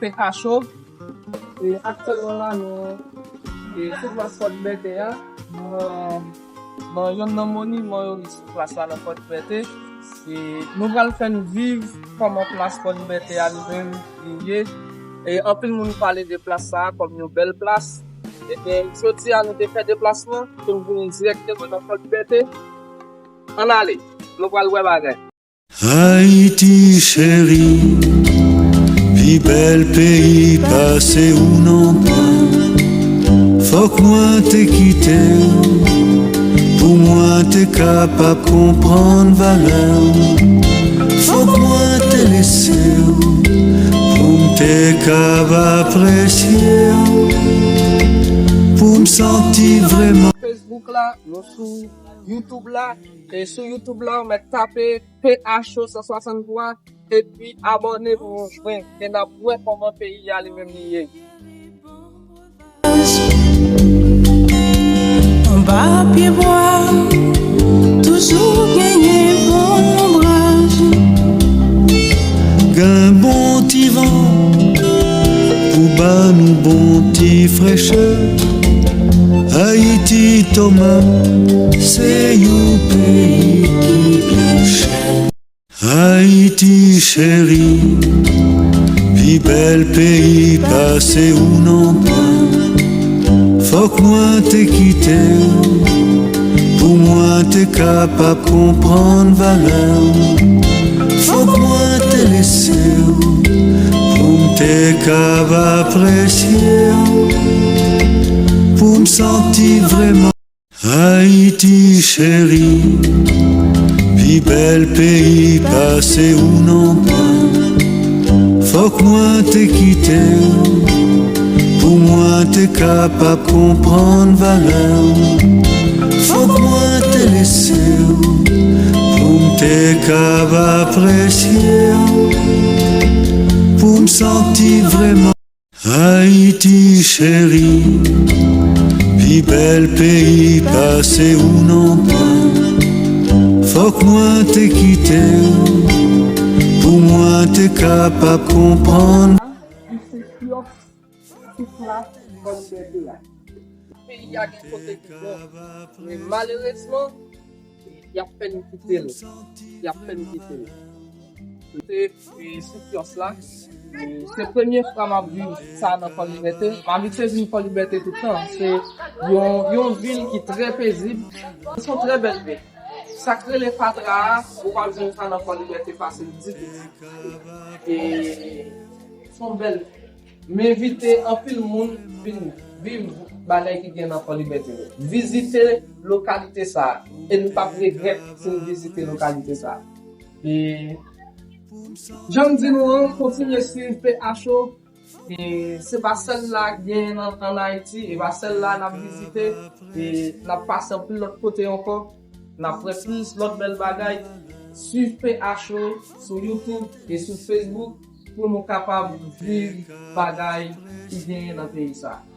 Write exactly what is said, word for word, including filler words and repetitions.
P H O. E aktyèlman la, nou e sou plas Fòdbètè a, nan, nan yonn nan moniman yo ki sou plas la nan Fòdbètè. E nou pral fè n viv kòman plas Fòdbètè a li menm li ye. E anpil moun pale de plas sa a kòm yon bèl plas. Ebyen, jodi a nou te fè deplasman pou n vini dirèkteman nan Fòdbètè. Ann ale, nou pral wè bagay. Ayiti cheri, pi bèl peyi pase ou non pwen. Fòk mwen te kite w pou mwen te kapab konprann valè w. Fòk mwen te lese w pou m te kab apresye w, pou m santi vrèman. Facebook la, nou sou YouTube la, e sou YouTube la, ou mèt tape P H O san swasanntwa, epi abòne pou nou jwenn, e n ap wè kòman peyi a li menm li ye. Anba pye bwa, toujou genyen bon lonbraj. Gen bon ti van pou ba nou bon ti frechè. Ayiti, Toma, se yon peyi ki byen chè. Ayiti cheri, pi bèl peyi pase ou non pwen. Fòk mwen te kite w pou mwen te kapab konprann valè w. Fòk mwen te lese w pou m te kab apresye w, pou m santi vrèman. Ayiti cheri, pi bèl peyi pase ou non pwen. Fòk mwen te kite w pou mwen te kapab konprann valè w. Fòk mwen te lese w pou m te kab apresye w, pou m santi vrèman. Ayiti cheri, pi bèl peyi pase ou non pwen. Fòk mwen te kite w pou mwen te kapab konprann. Peyi a gen kote ki bon, men malerezman, y ap fè n kite l. Y ap fè n kite l. Mwen te, e, sou kyòs la. E, se premye fwa m ap viv sa nan Fòlibète. M abitye vin Fòlibète tout tan. Se yon, yon vil ki trè pezib. Se yon trè bèl vil. Sa k rele fatra a, ou p ap jwenn sa nan Fòlibète fasil ditou. E, se yon bèl vil. M envite anpil moun vin viv bagay ki gen nan Fòlibète yo. Vizite lokalite sa a. E n p ap regrèt si n vizite lokalite sa a. E jan m di nou an, kontinye swiv P H O. E se pa sèl la k genyen an, an Ayiti, e pa sèl la n ap vizite, e n ap pase anpil lòt kote ankò. N ap wè plis lòt bèl bagay. Swiv P H O sou YouTube e sou Facebook pou nou kapab viv bagay ki genyen nan peyi sa a.